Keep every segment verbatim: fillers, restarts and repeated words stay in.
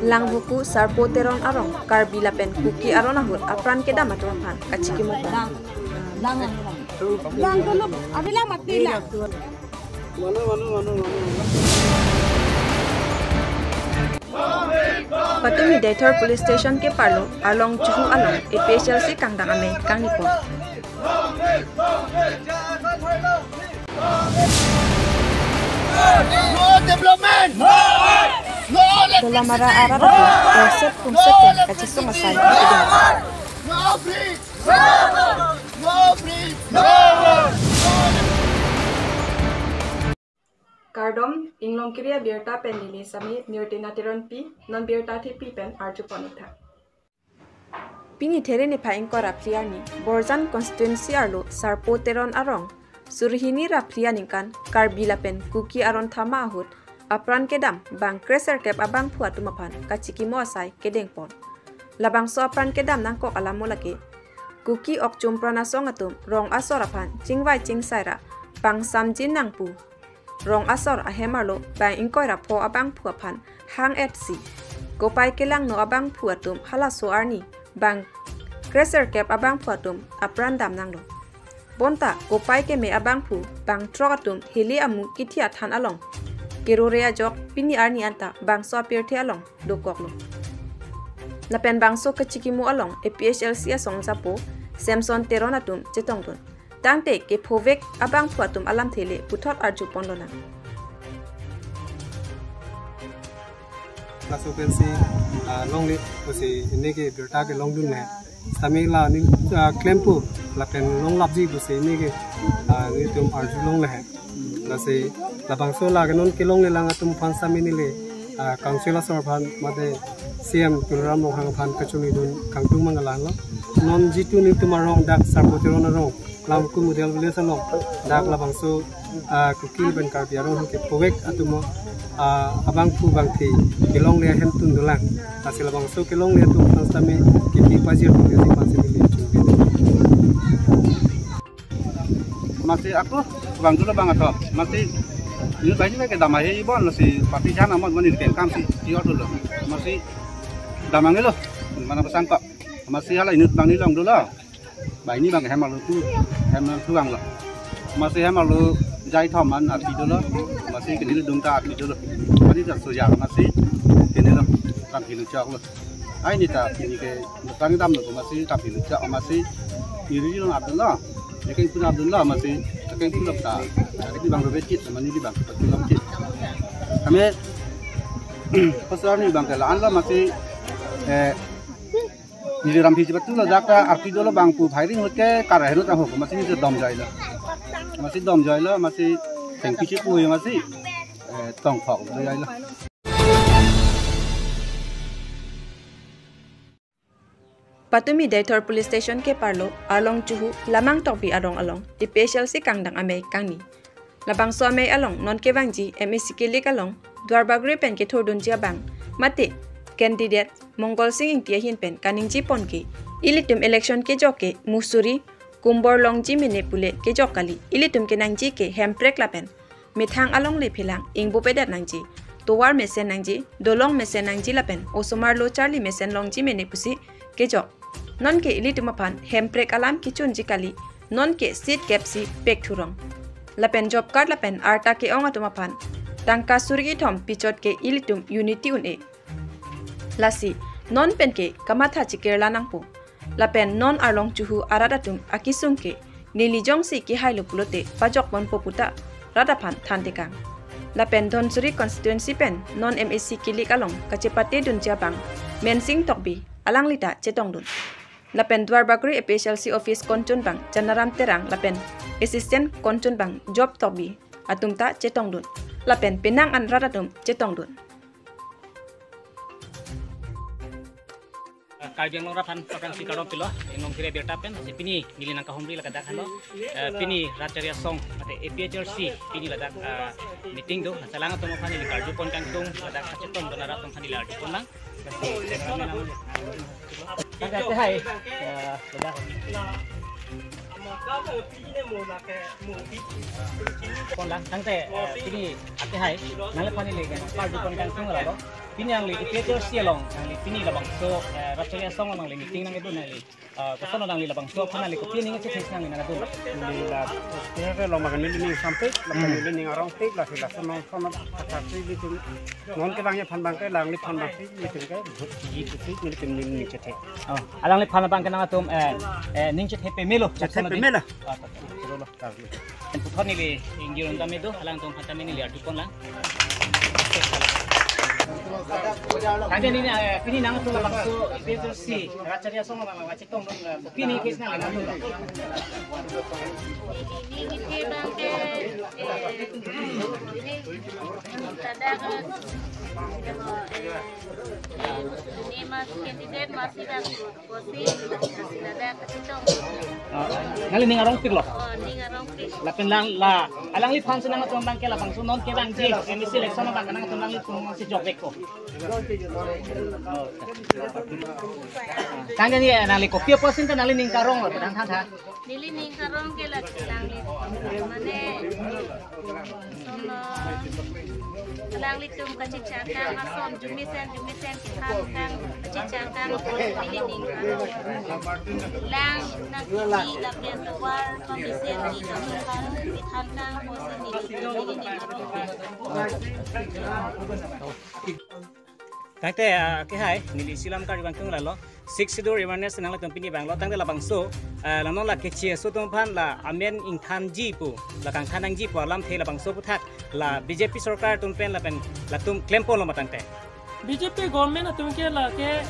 Langvoku Sarpo Teron arong Karbi lapen Kuki aron ahut apran kedam atum aphan kachikimo. Lang, lang, lang. Lang dulu, abi lang mati lang. Patumi Deithor Police Station keparlo Arlong Chuhu along A P H L C kangdang amei kangnipo. No development! No electricity! Dolamara arat atum, no electricity! Kachesong asai. No bridge! No bridge! No road! Kardom, Inglongkiri abirta pen neli Sami Mirtina Teronpi, non birta thepi pen arjupon-ik tha. Pini There niphai ingkoi ra phli arni, Borjan constituency arlo Sarpo Teron arong, suri hini ra phli aningkan, Karbi lapen Kuki aron thama ahut apran kedam bang kreserkep abangphu atum aphan kachikimo asai kedengpon. Labangso apran kedam nangkok alam mo lake, Kuki okchum pran asong atum rong asor aphan chingvai chingsai ra pangsamjin nangpu. Rong asor ahem arlo bang ingkoi ra pho abangphu aphan hang-et si kopai kelangno abangphu atum halaso arni bang kreserkep abangphu atum apran dam nanglo. Bonta kopai keme abangphu bang throk atum hili amu kithi athan along kerore ajok pini arni anta bangso apirthe along dokoklo. Lapen bangso kachikimo along A P H L C asong japo Samson Teron atum chetongdun. Tangte kephovek abangphu atum alamthe le puthot arjupon lonang. Laso pensi, ah, longle pusi neke birta kelongdun nang. Sami la ning, ah, klempo lapen longlapji pusi neke, ah, netum arjulongle he. Lasi labangso la ke non kelonglelang atum aphan sami neli, ah, council asor aphan mate C M Tuliram Ronghang aphan kachinidun kangtung mangalang lo. Non jitu netum arong dak Sarpo Teron arong Langvoku Model Village along dak labangso, ah, Kuki pen Karbi arong kephovek atum, ah, abangphu bangphi kelongle ahem tun dolang. Lasi labangso kelongle atum aphan sami kithi pajir atum aphan sami neli chungke. Masi ako bang dolo bang ato. Masi ini banyak lagi damai he ibon lo si party jana mon mani kem kam si tior dolo. Masi damang lo. Mana pesan kok. Masi hala inut bang ni long dolo. Bang ini bang hem arlo tu, hem arlo tu bang lo. Masi hem arlo jai thoman arti dolo. Masi kini dung ta arti dolo. Mani ta soja masi kini lo. Kam hilu chok lo. Ai ni ta ini ke Tang dam lo masi tapi lucha masi iri lo abdul lo. Yakin pun abdul lo masi yakin pun ta. Yakin bang robet kit mani di bang pati lam kit. Kami pasal ni bang kelaan lo masi eh ni ram phi cepat lo dak ta arti dolo bang pu firing hot ke kar henu ta ho masi ni dom jai lo. Masi dom jai lo masi tengki chi pu masi eh tong phok jai lo. Patumi Deithor Police Station keparlo Arlong Chuhu Lamang Tokbi arong along A P H L C kangdang amei kangni. Labangso amei along non kevangji M A C kilik along Duarbagori pen kethurdunji abang mate candidate Mongol Sing Ingti ahin pen kaningje pon ke ilitum election kejok ke musuri kumbor longji mene pule kejok kali, ilitum kenangji ke hemprek lapen methang alongle phelang ingbupedet nangji, tovar mesen nangji, dolong mesen nangji lapen osomar lo charli mesen longji mene pusi kejok. Non ke ilitum aphan hemprek alam kechunji kali, non ke seat kep si pek thurong. Lapen job card lapen arta ke-ong atum aphan tangka suri kethom pichot ke ilitum unity un-e. Lasi non pen ke kamatha chikirla nangpo. Lapen non Arlong Chuhu arat atum akesung ke neli jongsi kehai lo pulote pajok ponpo puta rat aphan thantekang. Lapen Dhansiri constituency pen non M A C kilik along kachepate dunji abang Mensing Tokbi alanglita chetongdun. Lapen Duarbagori A P H L C office konchun bang Janaram Terang lapen assistant konchun bang Job Tokbi atum ta chetongdun. Lapen penang an rat atum chetongdun. Karbi Anglong rat aphan pakan si kardom pilo, Inglongkiri abirta pen, si pini neli nangkahumri lake dak henlo, eh, pini rat chari asong, mate A P H L C, pini ladak, eh, meeting do, lachelang atum aphan neli karjupon kangtung, ladak kachetongdun arat atum aphan neli arjupon lang. Tangka te hai, eh, ladak. Pon lang, tangte, eh, pini ake hai, nangliphan neli ke, party pon kangtung lalo. Pini nangli A P H L C along, nangli pini labangso, eh, Ratchari Asong nangli meeting nangkedun nangli. Ah, koson nangli labangso aphan nangli kopi aning chethe nangli nangkedun? Neli la, A P H L C along makan neli ning sampik, lapen Hmm. neli ning arongpik, lasi lason nong son athak si nelitum non kevang aphan abangke, alangliphan abangke, nelitum ke, ji pusi, nelitum ning chethe. Oh, alangliphan abangke nangtum, eh, eh, ning chethe pemelo, chethe koson nangli? Pemelo. Ah, tak, tak, tak, tak. Puthot neli ingjir undam itu, alangtum aphan tame neli arju pon lang. Tangte neli, eh, pini nangtum labangso A P H L C, Ratchari Asong nang, nang chetong dong, eh, pini case nang nangtum. Neli ning chethe abangke, eh, neli, ladak, eh, neli mas candidate mas tidak. Kosi, ladak kachetong. Ah, nangli ning arongpik lo? Oh, ning arongpik. Lapen lang la, alangliphan si nangtum abangke labangso non kevangji M A C election abangke nangtum alangliphan si jokvek ko. Tangte neli, eh, nangli kopi apotsi ta nangli ning karong lo, tang tang tang. Neli ning karong ke la alangli. Mane, sono, alanglitum kachechakang ason, jumisen, jumisen, kachechakang, kachechakang, neli ning karong. Lang, nangli lapen tovar, komisen, neli ning karong, pithan kang, kosi neli, neli ning karong. Tangte, ah, ake hai, neli isi alam karju kangtung lalo. Sixth Schedule awareness nanglitum pini vanglo, tangte labangso, ah, la non la keche aso atum aphan la amen ingthanji pu, la kangthan nangji pu alamthe labangso aphuthak la B J P sorkar atum pen lapen latum klem ponlo ma tangte? B J P government atum ke lake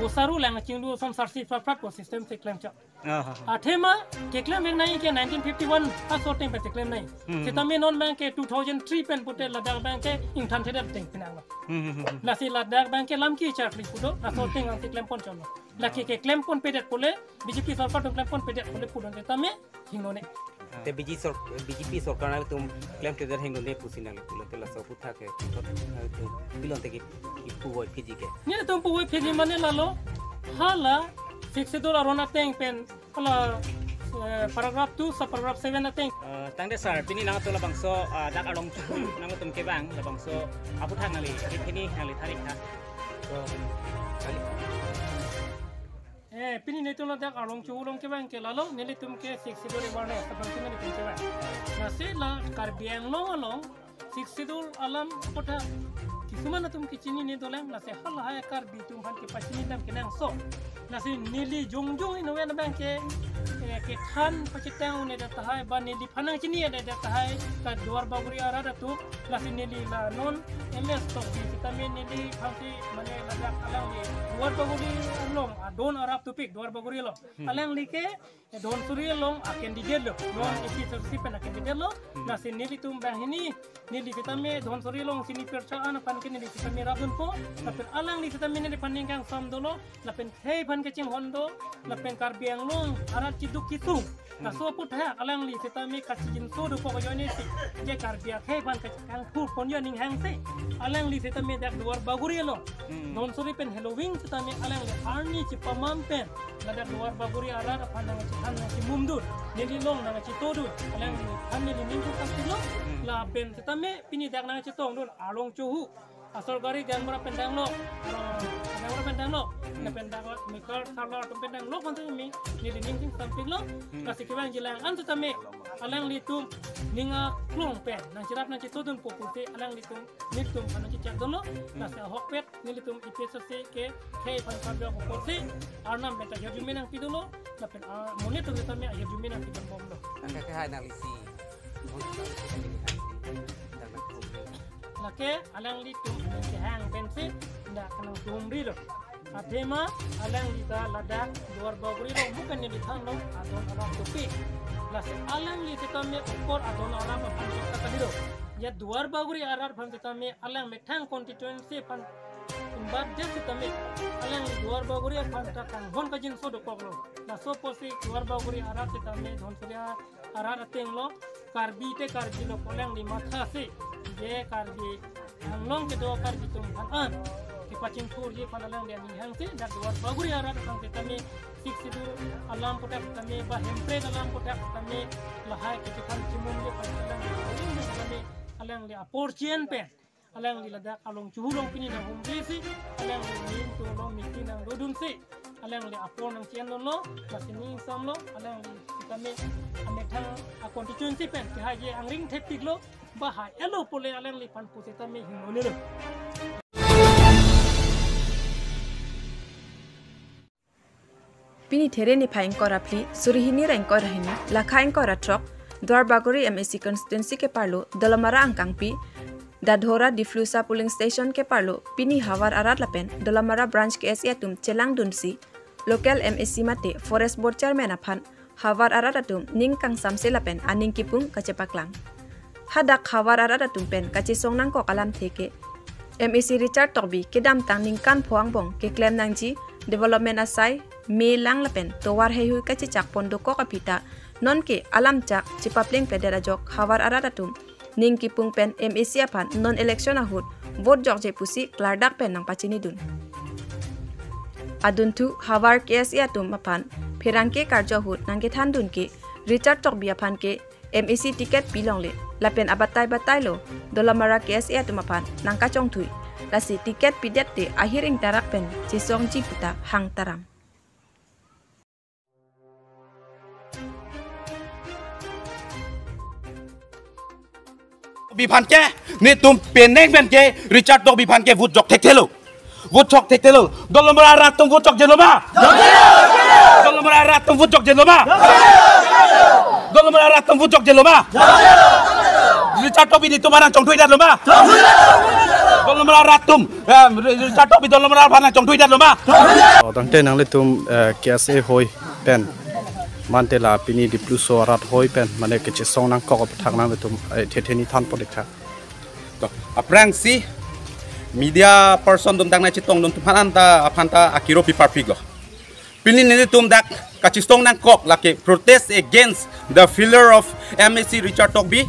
vosaru lang chinglu ason sarsi praprat pu system si klemchot. Ah, ha, ha. Athema keklem vek nangji ke nineteen fifty-one aso ateng pen keklem nangji. Hmm. Sitame non abangke two thousand three pen pute ladak abangke ingthan thedet ateng pinanglo. Hmm, hmm, hmm, hmm. Lasi ladak abangke lam kechakri pu do, laso ateng ansi klem ponchotlo. Lake keklem ponpedet pule, B J P sorkar atum klem ponpedet pule pu do sitame hingnone. Te B J P sor-, B J P sorkar nangtum klemthedet hingnone pusi nangli pulo, te laso aphuthak ke, nangtum pilon te ki, kipu voiphitji ke? Nelitum pu voiphitji mane lalo, hala Sixth Schedule aron ateng pen, hala, eh, paragraph two, sub paragraph seven ateng. Eh, tangte sir, pini nangtum labangso, eh, dak arong chuhu nangtum kevang, labangso aphuthak nangli, pini nangli tharik ha. So, kali. Eh, pini nelitum ladak arong chuhu along kevang ke lalo, nelitum ke Sixth Schedule awareness, abang si nelitum kevang. Lasi la Karbi Anglong along, Sixth Schedule alam aphuthak kisuman atum kechinine dolang, lasi halahai Karbi atum aphan kepachini dam kenangsot. Lasi neli jongjong inutvet abangke, eh, kethan pachethang un-edet tahai, ba neliphan nangchini-edet tahai, ka Duar Bagori arat atum, lasi neli la non M S Tokbi sitame neliphan si mane ladak alangli Duar Bagori along, adon arap tupik Duar Bagori along. Hmm. Alangli ke, eh, Dhansiri along a-candidate lo, non A P H L C pen a-candidate lo. Hmm. Lasi nelitum banghini, neli sitame Dhansiri along chini pircha an aphan ke neli sitame rapdunpo. Hmm. Lapen alangli sitame neliphan ning kangsam dolo, lapen khei aphan kachinghon do, lapen Karbi Anglong arat chiduk kisung. Hmm. Laso aphuthak alangli sitame kachingjinso dokok ajoine si, je Karbi akhei aphan kachekangthur pon aning hangsi, alangli sitame dak Duar Bagori along. Hmm. Dhansiri pen heloving sitame alangli arni chipamam pen ladak Duar Bagori arat aphan nangchethan nangchimumdun, neli along nangchetodun, alangli aphan neli ning kangsam dolo. Hmm. Lapen sitame pini dak nangchetongdun arong chuhu, asor gari gaonbura pen danglo, arong gaonbura pen danglo, Hmm. lapen dak mekar sarlar atum pen danglo, konten mi neli ning kangsam dolo. Hmm. Lasi kevangji lang an sitame alanglitum ning aklong pen nangcherap nangchetodunpo pusi alanglitum, nelitum aphan nangchechak dolo. Hmm. Lasi ahokpet nelitum A P H L C ke khei aphan karbak apotsi Arnam pen ta ahirjume nangpi dolo, lapen, ah, monit atum sitame ahirjume nangpi dun bomlo. Tangte ake hai nangli si. Lake alanglitum kehang pensi dak kanangtumri lo. Athema alangli ta ladak Duar Bagori along bukan neliphan along adon arap tupik. Lasi alangli sitame apor adon arap aphan chokta kadiro. Ya Duar Bagori arat aphan sitame alang methang constituency aphan imbat dia sitame alangli Duar Bagori aphan ta kanghon kajinso dokoklo. Laso apotsi Duar Bagori arat sitame Dhansiri arat ateng lo, Karbi te Karbi lo pu alangli matha si, je Karbi Anglong kedo Karbi atum aphan an, ke pachingthurji aphan alangli aning hangsi, dak Duarbagori arat aphan setame Sixth Schedule alam aphuthak setame ba hemprek alam aphuthak setame lahai kechephan chimunji aphan alangli aning hangsi setame alangli apor chien pen alangli ladak along chuhu along pini nanghumrisi, alangli ning tu along meeting nangdodunsi, alangli apor nangchien dunlo, lasi ning samlo, alangli setame amethang a constituency pen kehaje angring thepiklo, ba ha-elo pule alangliphan pu setame hingnonelo. Pini There niphai ingkoi ra phli, suri hini ra ingkoi ra hini, lakha ingkoi ra throk, Duarbagori M A C constituency keparlo, Dolamara angkangpi, Dadhora Diplusa polling station keparlo, pini havar arat lapen Dolamara branch K S A atum chelangdunsi, local M A C mate forest board chairman aphan havar arat atum ning kangsamse lapen aning kipung kachepaklang. Hadak havar arat atum pen kachesong nangkok alamthe ke M A C Richard Tokbi kedamtang ningkan pho angbong keklem nangji development asai, me lang lapen tovar heihui kachechak pon dokok aphi ta nonke alamchak chepaplengpledet ajok havar arat atum ning kipung pen M A C aphan non election ahut vote jokje pusi klardak pen nangpachinidun. Adunthu havar K S A atum aphan pherangke karjo ahut nangkethandun ke Richard Tokbi aphan ke M A C ticket pilongle lapen abatai batai lo Dolamara K S A atum aphan nangkachongthui, lasi ticket pidet te ahir ingtarak pen chesongji puta hang taram. Biphan ke, netum penang pen ke, Richard Tokbi aphan ke vote jok thekthelo. Vote jok thekthelo. Dolamara arat atum vote jokjelo ma? Dolamara arat atum vote jokjelo ma? Dolamara arat atum vote jokjelo ma? Richard Tokbi netum aphan nangchongthuidetlo ma? Dolamara arat atum, em, Richard Tokbi Dolamara aphan nangchongthuidetlo ma? Oh, tangte nanglitum, eh, K S A hoi pen, mante la pini Dipluso arat hoi pen, mane kechesong nangkok aphuthak nanglitum, eh, the the ni thanpo dikha. To, aphrangsi media person atum dak nangchetongdun atum aphan ta, aphan ta akiro piparpiklo. Pini nelitum dak kachesong nangkok lake protest against the failure of M A C Richard Tokbi,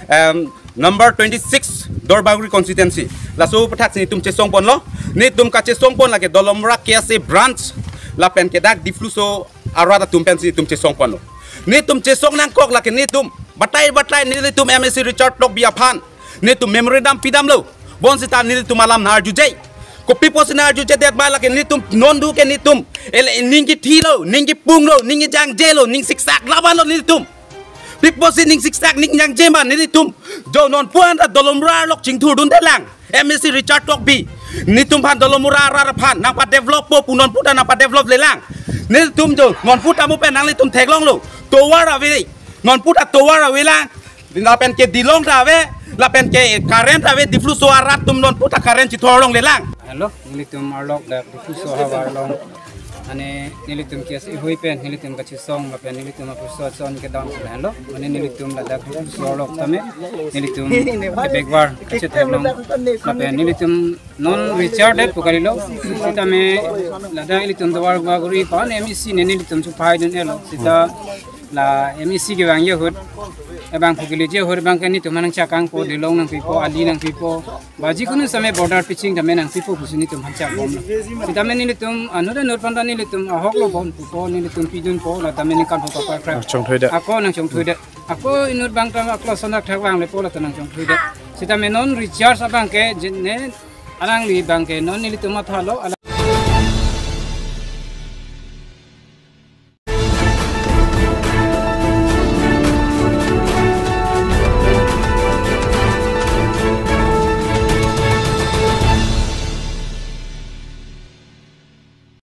um, number twenty-six Dolamara constituency. Laso aphuthak si netum chesongponlo. Netum kachesongpon lake Dolamara K S A branch lapen ke dak Dipluso arat atum pensi netum chesongponlo. Netum chesong nangkok lake netum batai batai nelitum M A C Richard Tokbi aphan netum memorandum pidamlo. Bonsita nelitum alam nang-arjuje. Kopi pusi nang-arjujedet ma lake netum non du ke netum ele ning kethilo, ning kipunglo, ning jangjelo, ning siksak labanlo netum. Pi pusi ning siksak ning jangje ma nelitum. Jo nonpu anta Dolamara arlok chingthurdundelang. M A C Richard Tokbi. Netum aphan Dolamara arat aphan nangpadeveloppo pu nonpu ta nangpadeveloplelang. Netum jo nonpu ta mo pen nanglitum theklonglo. Tovar ave. Nonpu ta tovar avelang. Lapen ke dilong ta ave, lapen ke current ave, Dipluso arat atum nonpu ta current chithorlonglelang. Hello, nelitum arlok dak Dipluso havar along. Mane nelitum K S A hoi pen, nelitum kachesong, lapen nelitum aphuthak son kedam. Hello, mane nelitum ladak Dipluso arlok tame, nelitum kebekvar kachetheklong. Lapen nelitum non Richard det pu kalilo, sitame ladak ilitum Dolamara guri pan M A C ne nelitum chuphaidun-elo, sita la M A C kevangji ahut, abang pu keleji ahut abang ke netum aphan nangchakangpo, dilong nangpipo, ali nangpipo, ba jikunu setame border pitching tame nangpipo pusi netum aphan chakbomlo. Sitame nelitum anut anut aphan ta nelitum ahoklo bon pupo, nelitum pidunpo, la tame ningkan pho kapakra. Nangchongthuidet. Ako nangchongthuidet. Ako inut abang ta aklo sonak thak vanglepo la ta nangchongthuidet. Sitame non Richard abang ke jin ne alangli abang ke non nelitum mathalo,